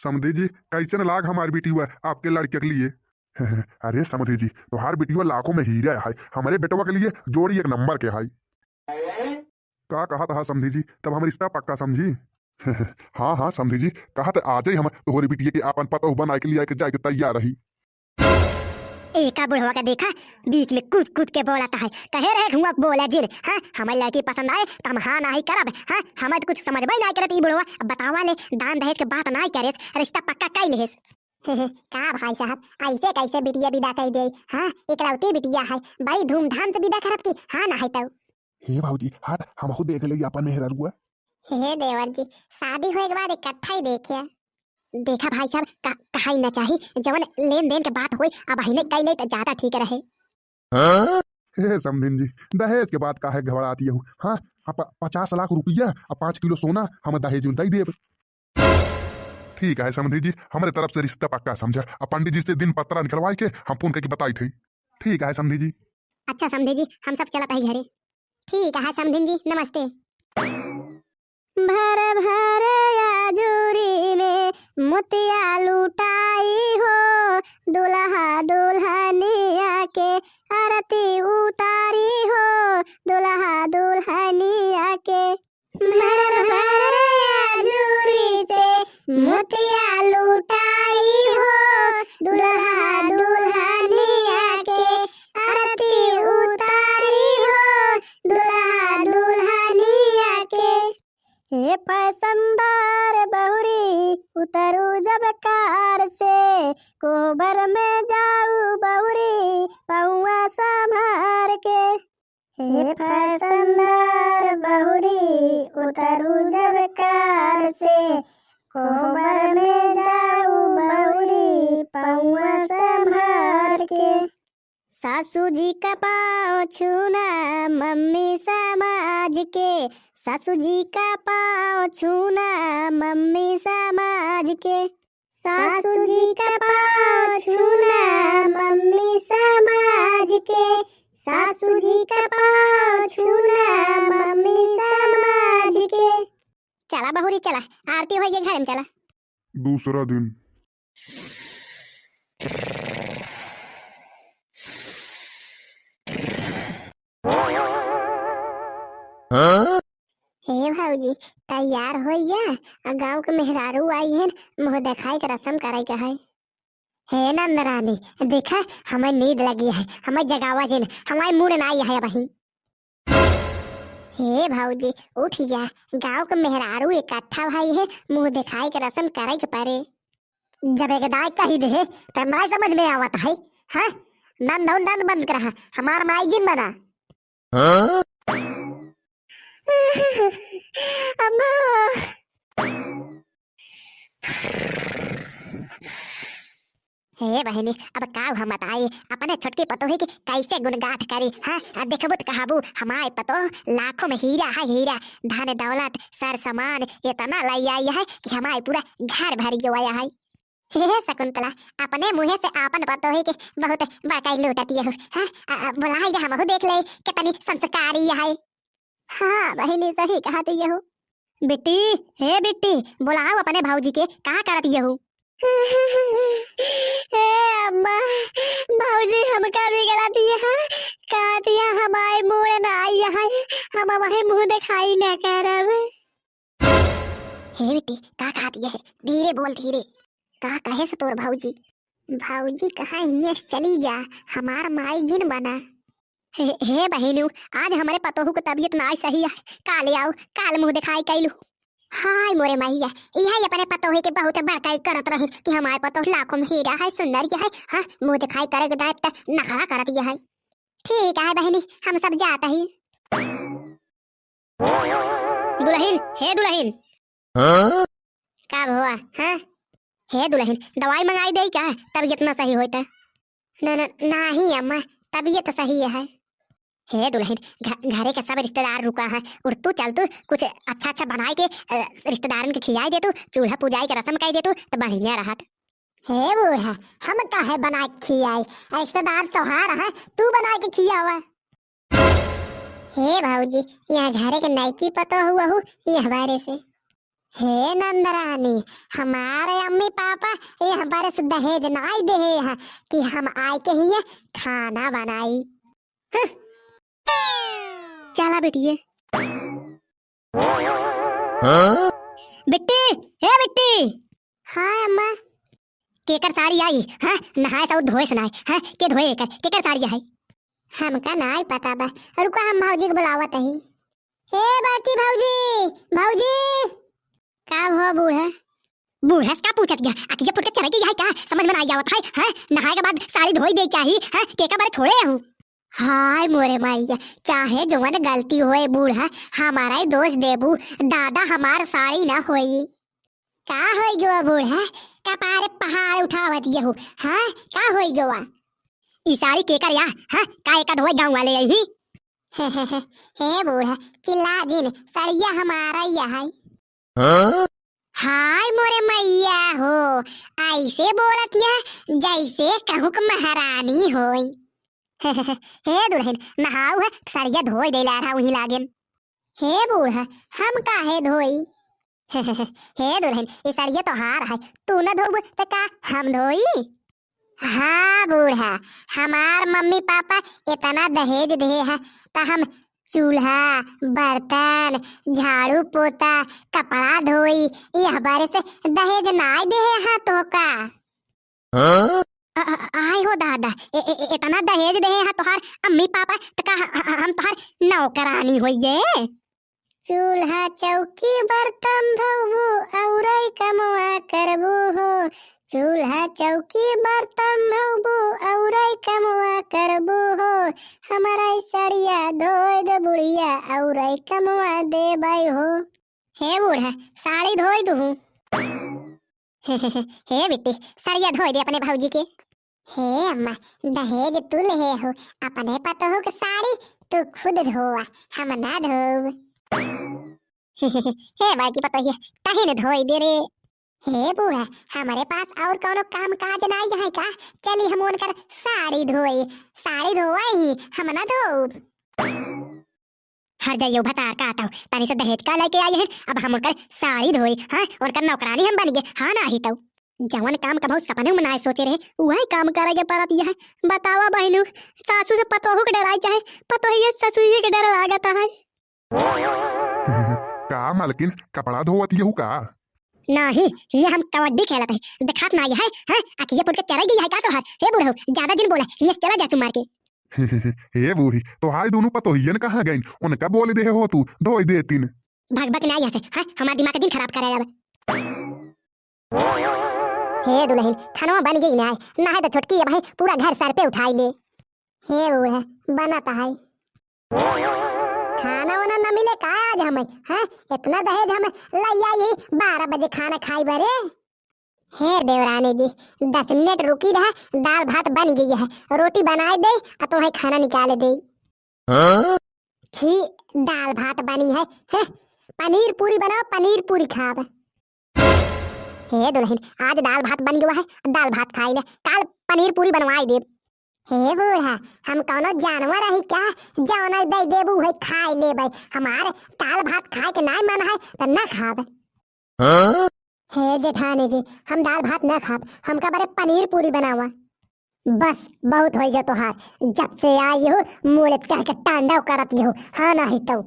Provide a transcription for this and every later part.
समधी जी, कैसे न लाग हमारी बेटी हुआ आपके लड़के के लिए? अरे समधी जी, तुम्हार बेटी लाखों में हीरा है, हमारे बेटवा के लिए जोड़ी एक नंबर के है। का कहा था समधी जी, तब हम रिश्ता पक्का समझी? हाँ हाँ समधी जी, कहा तो आज ही हम तोहरी बिटिया के आपन पतोह बनाए के लिए के जाए के तैयार रही। एका बुढ़वा का देखा, बीच में कूद कूद के बोलाता है। कहे रहे हुआ बोला जिन, हाँ हमारी लड़की पसंद आए तो हम हाँ ना ही करब। हाँ हमें तो कुछ समझ नहीं करत ई बुढ़वा। अब बतावा ले, दान दहेज के बात नहीं करेस, रिश्ता पक्का कर लेस। का भाई साहब, ऐसे कैसे बिटिया विदा कर दे? हाँ इकलौती बिटिया है, बड़ी धूमधाम से विदा करब की हाँ ना है तो। हे भाऊजी, हाँ हम देख ले अपन मेहररुआ। हे देवर जी, शादी होए के बाद इकट्ठा ही देखे। देखा भाई साहब, कहा ही ना चाही, जवन लेन देन के बात होई अब अहिने कई ले तो ज्यादा ठीक रहे। हे समधिन जी, दहेज के बात काहे घबराती हो? हाँ 50 लाख रुपया और 5 किलो सोना हम दहेज में दे देब। ठीक है समधी जी, हमारे तरफ से रिश्ता पक्का समझा। अब पंडित जी से दिन पत्रा निकलवाई के हम फोन करके बताई थी। ठीक है समधी जी। अच्छा समधी जी, हम सब चलत है घरे। ठीक है समधिन जी, नमस्ते। भर भर आजूरी में मोतिया लुटाई हो, दुल्हा दुल्हनिया के आरती उतारी हो, दुल्हा दुल्हनिया के। भर भर आजूरी से मोतिया लुटाई हो, दुल्हा दुल्हनिया के आरती उतारी हो, दुल्हा दुल्हनिया के। हे पसंदार बहुरी उतरू जब कार से, कोबर में जाऊ बहुरी पौआ संभार के। हे पसंदार बहुरी उतरू जब कार से, कोबर में जाऊ बहुरी पौआ संभार के। सासू जी का पाँव छूना मम्मी समाज के, सासू जी का पाँव छूना मम्मी समाज के, सासू जी का पाँव छूना मम्मी समाज के, सासू जी का पाँव छूना मम्मी समाज के। चला बहुरी चला, आरती हो गई, घर में चला। दूसरा दिन। हे भाऊजी, तैयार हो जा, आ गांव के मेहरारू आई है, मुँह देखाई के रसम करे के है। हे नंद रानी, देखा हमें नींद लगी है, हमें जगावा जिन, हमारे मूड ना आई है वहीं। हे भाऊजी उठ जा, गांव के मेहरारू इकट्ठा भाई है, मुंह दिखाई के रसम करे के परे। जब एक दाई कही दे तो ना समझ में आवत है। हाँ नंद नंद बंद करा, हमार माई जिन बना। अम्मा, हे बहिनी, अब का हम बताई अपने छोटकी पतो है कि कैसे गुणगाठ करी। हाँ आ देखबू तो कहाबू हमारे पतो लाखों में हीरा है, हीरा धन दौलत सर सामान इतना लाई आई है कि हमारे पूरा घर भर जो आया है। हे शकुंतला, अपने मुँह से आपन पतो है कि बहुत बड़काई लूटती हो। हाँ बोला है हमहू देख ले कितनी संस्कारी है। हाँ बहिनी सही कहा हो बेटी। हे बेटी, बुलाओ अपने भाऊजी के, कहा करत हो? हे अम्मा, भाऊजी हमका भी गला दिया है, कहा दिया हमारे मुँह ना आई है, हम हमारे मुंह दिखाई न करब। हे बेटी, का कहा दिया है? धीरे बोल धीरे। का कहे से तोर भाऊजी? भाऊजी कहा हिये से चली जा, हमार माई जिन बना। हे हे बहिनू, आज हमारे पतोहू को तबीयत ना सही है, काल आओ काल मुंह दिखाई कैलू। हाय मोरे मैया, यही अपने पतोही के बहुत बड़काई करत रही कि हमारे पतोह लाखों में हीरा है, सुंदर है। हाँ मुंह दिखाई करे के दायत नखरा करत यह है। ठीक है बहिनी, हम सब जाता ही। दुल्हन, हे दुल्हन, का हुआ? हाँ हे दुल्हन, दवाई मंगाई दे क्या? तबीयत ना सही होता। ना ना नहीं अम्मा, तबीयत सही है। हे दुल्हन, घरे के सब रिश्तेदार रुका है और तू चल, तू कुछ अच्छा अच्छा बनाए के रिश्तेदारन के खियाई दे, तू चूल्हा पूजाई के रसम कर दे तू तो बढ़िया रहत। हे बूढ़ा, हम काहे बनाए के खियाई? रिश्तेदार तोहार है, तू बनाए के खियावा। हे भाऊजी, यहाँ घरे के नैकी पता हुआ हूँ ये हमारे से। हे नंदरानी, हमारे अम्मी पापा ये बरस दहेज नाई दे है कि हम आए के ही खाना बनाई। हं। चला बेटिए। बिट्टी, हे बिट्टी। हाँ अम्मा। केकर साड़ी आई? हाँ, नहाए सब धोए सुनाए। हाँ, के धोए एकर? केकर साड़ी है? हमका नाई पता बा, रुका हम भौजी के बुलावत ही। हे बाकी भौजी, भौजी का हुआ बूढ़ा? बूढ़ा से का पूछत गया? अकिया फुट के चला गई है क्या? समझ में नहीं आवत है। हाँ, नहाए के बाद साड़ी धोई दे चाहिए। हाँ, केका बारे छोड़े हूँ। हाय मोरे माइया, चाहे जवन गलती होए बूढ़ा, हमारा ही दोष देबू, दादा हमार साड़ी ना होई। का होई गो बूढ़ा? कपारे पहाड़ उठावत गेहूं। हाँ, का होई गोवा? ई साड़ी केकर या? हाँ, का एका धोए गांव वाले यही? हे बूढ़ा चिल्ला जिन, सड़िया हमारा ही है। हाय मोरे मैया हो, ऐसे बोलत या जैसे कहूँ के महारानी होई। हे दुल्हन, नहाऊ है सड़िया धोई दे ला रहा वही लागेन। हे बूढ़ा हम काहे धोई? हे दुल्हन, ये सड़िया तो हार है, तू न धोब त का हम धोई? हाँ बूढ़ा, हमार मम्मी पापा इतना दहेज दे है त हम चूल्हा बर्तन झाड़ू पोता कपड़ा धोई, यह बारे से दहेज ना दे है तो का। आय हो दादा, इतना दहेज दे है तोहार अम्मी पापा त का हम तोहार नौकरानी होइए? चूल्हा चौकी बर्तन धोबू और कमवा करबू हो, चूल्हा चौकी बर्तन धोबू और कमवा करबू हो, हमारा सड़िया धोए दे बुढ़िया और कमवा देबै हो। हे बूढ़ा साड़ी धोई दूँ। हे बेटी, सड़िया धोई दे अपने भौजी के। हे अम्मा, दहेज तू ले हो, अपने पतोह के साड़ी तू खुद धोआ, हम ना धोब। हे भाई की पतोहिया, तही ने धोई दे रे। हे बूढ़ा, हमारे पास और कोनो काम काज नहीं है का? चली हम उनकर साड़ी धोई, साड़ी धोवाई ही हम ना धोब। हर जाइयो भतार का आता तनी से दहेज का लेके आई है, अब हम उनकर साड़ी धोई। हाँ, उनकर नौकरानी हम बन गए। हाँ ना ही तो जवन काम कभू सपने में ना सोचे रहे वही काम करे के पड़त है। बतावा बहनू, सासू से पतोहू के डराई चाहे पतोहिया ससुइये के डर लागत है। का मालकिन कपड़ा धोवत यहू का? नहीं, ये हम कबड्डी खेलत है, दिखात ना है। हाँ, अकिया फुट के चला गई है का तोहार? हे बूढ़ो ज्यादा दिन बोला, ये चला जा तू मार के। हे बूढ़ी, तोहार दोनों पतोहियन कहाँ गईन? उनका बोल दे हो तू धोई दे तीन। भग भग ना यहाँ से। हाँ, हमारा दिमाग के दिन खराब करे अब। हे दुल्हन, खाना बन गई ना? ना है तो छोटकी अब है पूरा घर सर पे उठाई ले। हे बूढ़ा बनाता है खाना वाना न मिले का आज हमें? हाँ, इतना दहेज हमें लाई आई 12 बजे खाना खाई बरे। हे देवरानी जी, 10 मिनट रुकी रहा, दाल भात बन गई है, रोटी बनाए दे और तुम्हें खाना निकाले दे। छी, दाल भात बनी है, हैं? पनीर पूरी बनाओ, पनीर पूरी खाब। हे दुल्हन, आज दाल भात बन गया है, दाल भात खाई ले, काल पनीर पूरी बनवाई दे। हे बूढ़ा, हम कोनो जानवर है क्या जौन दे देबू है खाई लेबै? हमारे दाल भात खाए के नहीं मन है त ना खाब। हे जेठानी जी, हम दाल भात ना खाब, हमका बारे पनीर पूरी बनावा। बस बहुत हो गया तोहार, जब से आई हो मुड़ चढ़ के तांडव करत हो। हाँ नहीं तो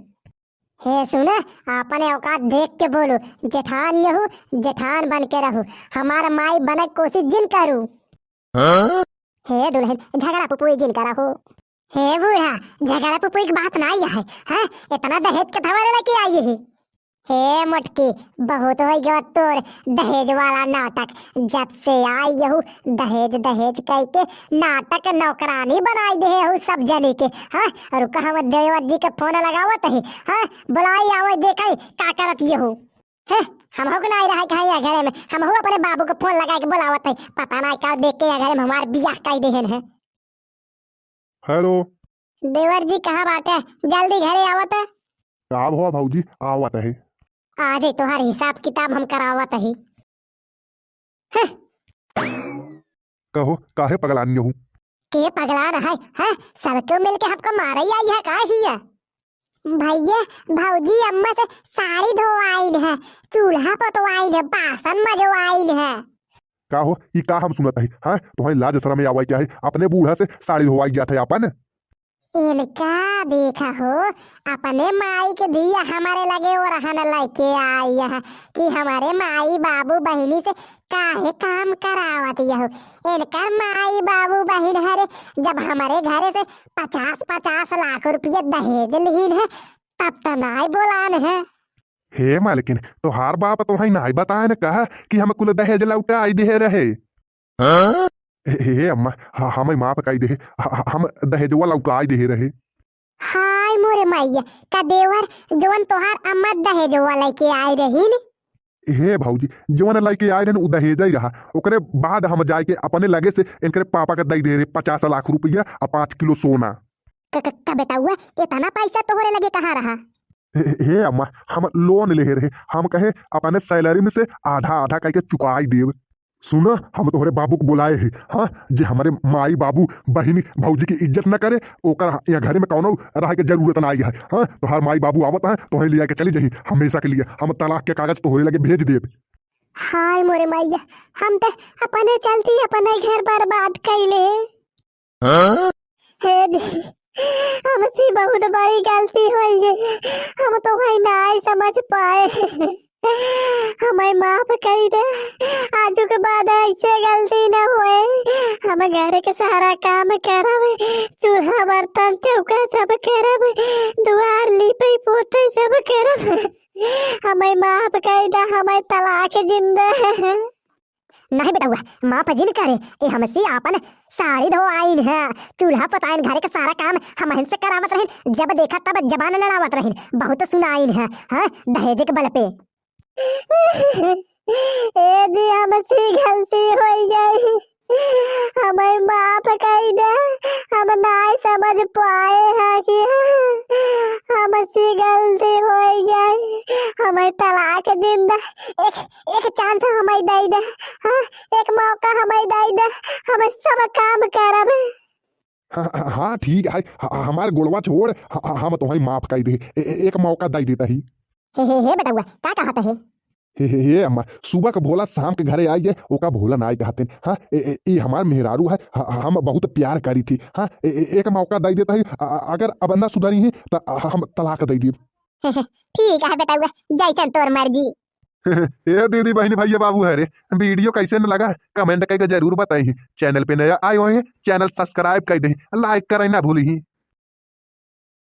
हे सुना, अपने औकात देख के बोलो, जेठान यहू जेठान बन के रहो, हमारा माई बने कोशिश जिन करू। हे दुल्हन, झगड़ा पुपुई जिन करा हो। हे बूढ़ा, झगड़ा पुपुई की बात नहीं है। हाँ, इतना दहेज के थवारे लेके आई है। हे मोटकी, बहुत हो गया तोर दहेज वाला नाटक, जब से आई यहू दहेज दहेज कह के नाटक नौकरानी बनाई दे हो सब जने के। हाँ, और कहा देवर जी के फोन लगावत है। हाँ, बुलाई आवे देखे का करत यहू। हे, हम हो नहीं रहा है घरे में, हम हो अपने बाबू को फोन लगा के बुलावत है, पता नहीं का देख के घरे में हमार बियाह कर देहन है। हेलो देवर जी कहाँ बाटे? जल्दी घरे आवत है। का हुआ भौजी? आवत है। आज ही तोहार हिसाब किताब हम करावत है। कहो काहे पगलानी हूँ? के पगला रहा है? हाँ, सबको मिलके हमको मारे आई है का ही है? भैया भौजी अम्मा से साड़ी धोवाइन है, चूल्हा पतवाइन है, बासन मजवाइन है। का हो, ई का हम सुनत है? हाँ, तुम्हारी लाज शर्म में आवा क्या है? अपने बूढ़ा से साड़ी धोवाई जात है अपन। इनका देखा हो, अपने माई के दिया हमारे लगे और रहन लेके आई है कि हमारे माई बाबू बहिनी से काहे काम करावत यहो। इनकर माई बाबू बहिन हरे जब हमारे घरे से 50-50 लाख रुपये दहेज लिहिन है तब तो नाई बोलान है। हे मालकिन, तोहार बाप तोहाई नाई बताए न कहा कि हम कुल दहेज लौटा आई दे रहे। हे अम्मा, हमें माफ कर दे, हम दहेजवा लौटा आई दे रहे। हाय मोरे मैया का देवर, जोन तोहार अम्मा दहेजवा लेके आई रहीन। हे भौजी, जवन लड़के आए रहे उ दहेज ही रहा, ओकरे बाद हम जाए के अपने लगे से इनके पापा के दे दे रहे 50 लाख रुपया और 5 किलो सोना। का बेटा हुआ, इतना पैसा तोहरे लगे कहाँ रहा? हे अम्मा, हम लोन ले रहे, हम कहे अपने सैलरी में से आधा आधा करके चुकाई देव। सुना, हम तोहरे बाबू को बुलाए हैं, हाँ, जे हमारे माई बाबू बहिनी भौजी की इज्जत न करे ओकर यहाँ घरे में कौनो रहे के जरूरत ना आई है। हाँ, तोहार माई बाबू आवत है तोहे लिया के चली जही हमेशा के लिए, हम तलाक के कागज तोहरे लगे भेज देब। हाय मोरे मैया, हम तो अपने चलती अपने घर बर्बाद कैले। हे जी, हमसे बहुत बड़ी गलती हुई है, हम तो भाई नहीं समझ पाए, हमें माफ कर दे। आजू के बाद ऐसे गलती न होए, हम घर के सारा काम करब, चूल्हा बर्तन चौका सब करब, दुआर लिपे पोते सब करब। हमें माफ कर दे, हमें तलाक जिंदा। नहीं बेटा हुआ, माफ जिन करे, ए हमसे आपन साड़ी धो आइन है, चूल्हा पताइन, घर के सारा काम हम से करावत रहिन, जब देखा तब जबान लड़ावत रहिन, बहुत सुनाइन है, हाँ, दहेज के बल पे। ए जी, हमसे गलती हो गई, हमें माफ कर दे, हम नहीं समझ पाए हैं कि हमसे गलती हो गई, हमें तलाक जिंदा, एक एक चांस हमें दे दे, हाँ, एक मौका हमें दे दे, हम सब काम करब। हाँ हाँ ठीक है, हमारे गोड़वा छोड़, हम तुम्हें माफ कर दे, एक मौका दे देता ही। हे हे हे बेटा हुआ, का कहता है? हे हे हे अम्मा, सुबह के भोला शाम के घरे आई है ओका भोला नाई कहते। हाँ, ए हमार मेहरारू है, हम बहुत प्यार करी थी। हाँ, एक मौका दे देता है, अगर अब ना सुधरी है तो हम तलाक दे दी। ठीक है बेटा हुआ, जैसन तोर मर्जी। ए दीदी बहन भैया बाबू है रे, वीडियो कैसे न लगा कमेंट करके जरूर बताइए। चैनल पे नया आए हुए हैं चैनल सब्सक्राइब कर दे, लाइक करें ना भूली।